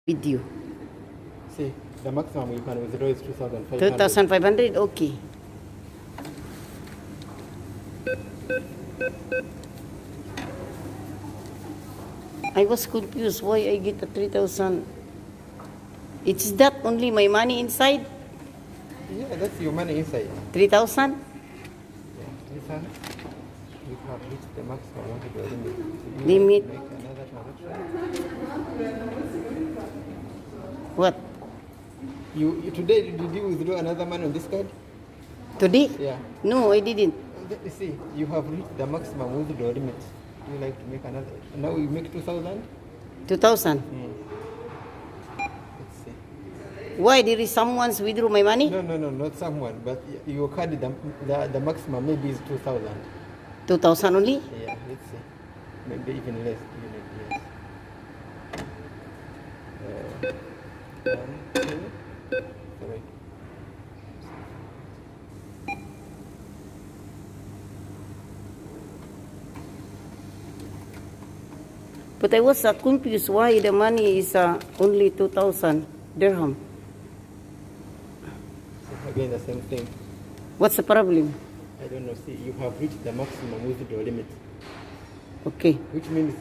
Video. See, the maximum you can withdraw is 2,500. 2,500? Okay. I was confused why I get a 3,000. It's that only my money inside? Yeah, that's your money inside. 3,000? Yeah, this one, you have reached the maximum withdrawal limit. You Limit. make another transaction. What? You today, did you withdraw another money on this card? Today? Yeah. No, I didn't. You see, you have reached the maximum withdrawal limit. Do you like to make another? Now you make 2,000? 2,000. Let's see. Why? There is someone's withdrew my money? No, not someone, but your card, the maximum maybe is 2,000. 2,000 only? Yeah, let's see. Maybe even less. Even yes. One, two, three. But I was confused why the money is only 2,000 dirham. So again, the same thing. What's the problem? I don't know. See, you have reached the maximum withdrawal limit, Okay. which means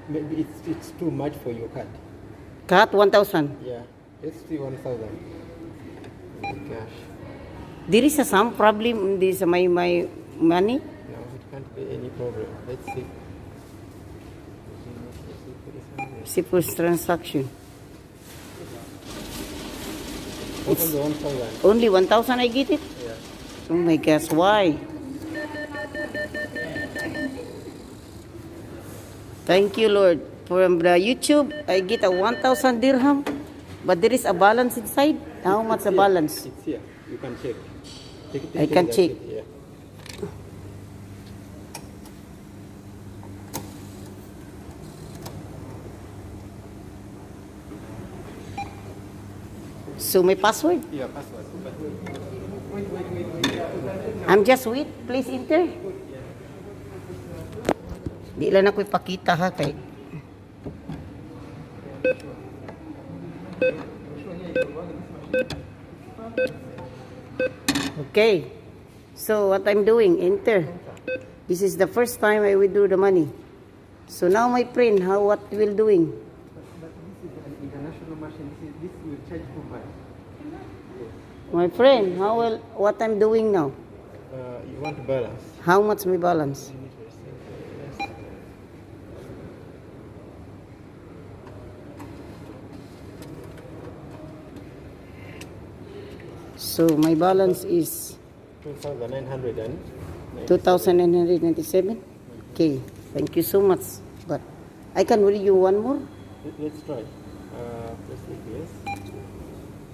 maybe it's too much for your card. Cut 1,000. Yeah, let's see 1,000. Oh my gosh. There is some problem in this my money. No, it can't be any problem. Let's see. Simple transaction. What on the 1,000? Only 1,000 I get it? Yeah. Oh my gosh, why? Thank you, Lord. From the YouTube, I get a 1,000 dirham, but there is a balance inside. How much It's the here. balance? It's here. You can check. I can the check. receipt, yeah. So my password? Yeah, password. But wait, wait, wait, wait. I'm just wait. Please enter. Di lang ako ipakita ha kay. Okay. So what I'm doing, enter. This is the first time I withdrew the money. So now, my friend, how what will doing? But this is an international machine. This will charge too much. My friend, how will what I'm doing now? You want to balance. How much my balance? You need to receive the- yes. So my balance is 2,900 and 2,997? Okay, thank you so much. But I can read you one more? Let's try. Let's see. Yes.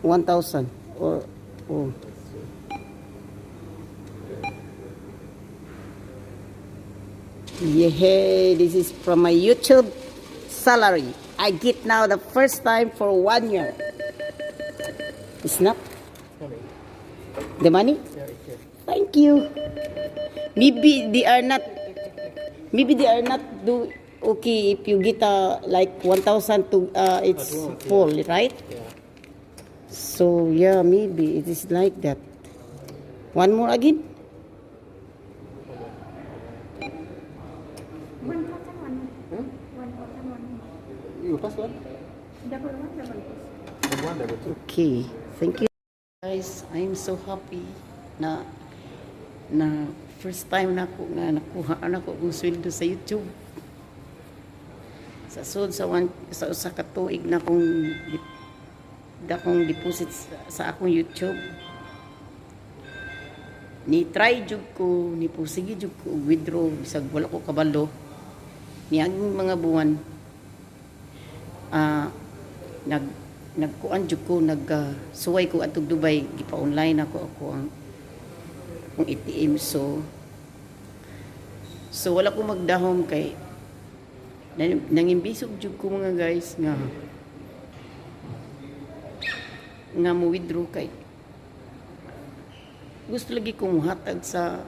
1,000 or, oh. Let's see. Yeah, this is from my YouTube salary. I get now the first time for one year. It's not Coming. the money? Yeah, it's here. Thank you. Maybe they are not, maybe they are not do okay if you get like 1,000 to it's At once, yeah. full, right? Yeah. So yeah, maybe it is like that. One more again? 1,001. Huh? 1,001. Your password? 1122. 1122. Okay. Thank you guys. I'm so happy na first time na ako nga nakuha na ko akong sweldo sa YouTube. Sa sud sa one, sa usa ka tuig na kong dakong deposit sa akong YouTube. Ni try jud ko, ni pusige jud ko og withdraw bisag wala ko kabalo. Niaging mga buwan nagkuan jud ko, nag suway ko atog Dubai, gipa-online ako ako ang akong ATM, so wala ko magdahom kay nangimbisog jud ko, mga guys, nga mo withdraw kay gusto lagi kong muhatag sa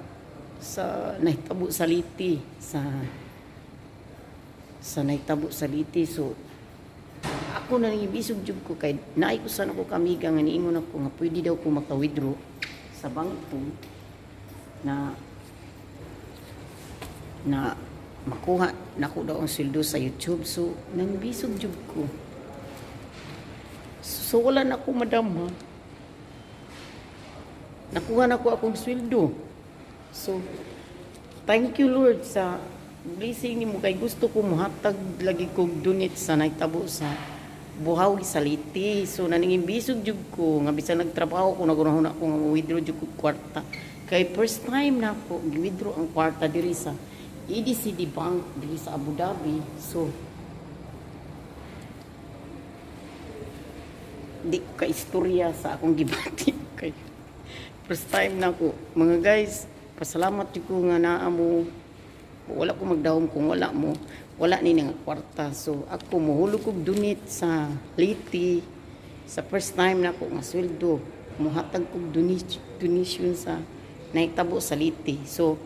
nahitabo sa Leyte, sa nahitabo sa Leyte. So ako Ako na nangibisog jud ko kay naay ko sana ko kamiga nga niingon ako nga pwede daw ko maka-withdraw sa bangko na na makuha nako daw ang sweldo sa YouTube. So nangbisog jud ko. So wala na ko, madam, ha. Nakuha na ko akong sweldo. So thank you, Lord, sa blessing nimo kay gusto ko muhatag lagi kog donate sa nahitabo sa Bohol sa Leyte. So naningimbisog jud ko nga bisan nagtrabaho ko, nagunahuna ko nga withdraw jud ko kwarta. Kay first time na ko gi-withdraw ang kwarta diri sa EDCD Bank diri sa Abu Dhabi. So di ko ka istorya sa akong gibati kay first time na ko, mga guys. Pasalamat jud ko nga naa mo. Wala ko magdahom kung wala mo, wala ni nga kwarta. So ako mohulog kog donate sa Leyte. Sa first time na ko nga sweldo, muhatag kog donation sa nahitabo sa Leyte. So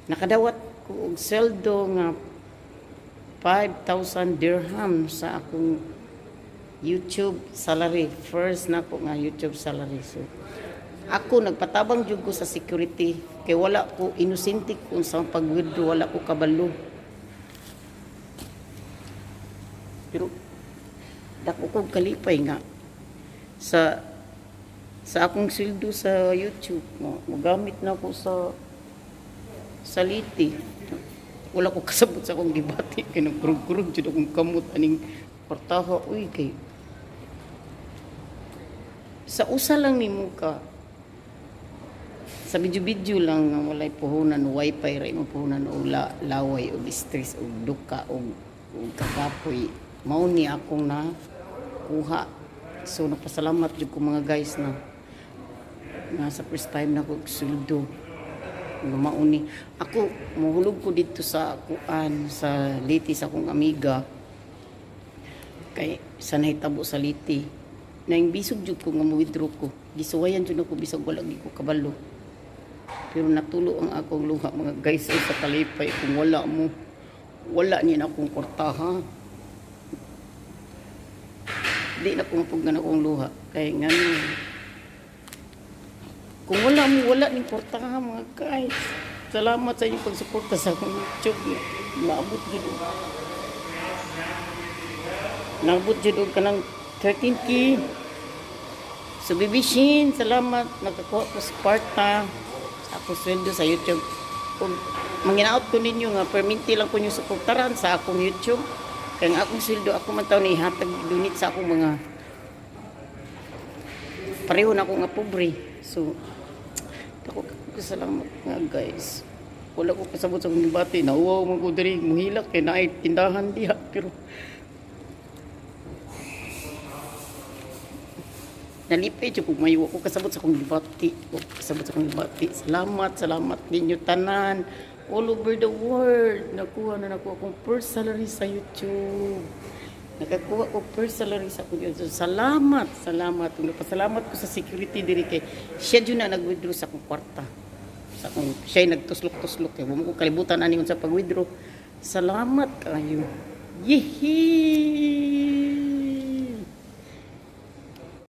nakadawat ko og sweldo nga 5,000 dirham sa akong YouTube salary. First na ko nga YouTube salary. So ako nagpatabang jud ko sa security kay wala ko, inosente ko sa pag-withdraw, wala ko kabalo. Pero dako kog kalipay nga sa sa akong sweldo sa YouTube mo mogamit na ko sa Leyte. Wala ko kasabot sa akong gibati kay nagkurog-kurog jud akong kamot aning kwartaha uy, kay sa usa lang nimo ka sa video-video lang nga walay puhunan, wifi ra imong puhunan o laway o stress o duka o kakapoy, mao ni akong na kuha. So nagpasalamat jud ko, mga guys, na nga sa first time na ko sweldo nga mao ni. Ako muhulog ko dito sa kuan sa Leyte sa akong amiga kay sa nahitabo sa Leyte. Naingbisog jud ko nga mo-withdraw ko. Gisuwayan jud ako bisag wala gyud ko kabalo, pero natulo ang akong luha, mga guys, ay sa kalipay. Kung wala mo, wala ni na akong kwartaha. Di na ko mapugnan akong luha kay ngano kung wala mo, wala ning kwartaha, mga guys. Salamat sa inyong pagsuporta sa akong YouTube. Naabot jud og kanang 13K. So Bibi Shin, salamat, nakakuha ko sa kwarta sa akong sweldo sa YouTube. Kung manginaot ko ninyo nga perminti lang ko ninyo suportaran sa akong YouTube. Kaya ang akong sweldo, ako man taon ihatag donate sa akong mga pareho na ako nga pobre. So ako ko salamat nga, guys. Wala ko kasabot sa akong gibati. Nauwaw man ko diri, muhilak kay naay tindahan diha, pero nalipay jud kog mayo ko kasabot sa akong gibati. Wa ko kasabot sa akong gibati. Salamat, salamat ninyo tanan all over the world. Nakuha na nako akong first salary sa YouTube. Nakakuha ko first salary sa akong YouTube. Salamat, salamat. Ug nagpasalamat ko sa security diri kay siya jud na nag-withdraw sa akong kwarta. Sa akong siya nagtuslok-tuslok kay wa mo ko kalibutan ani sa pag-withdraw. Salamat kayo. Yehey!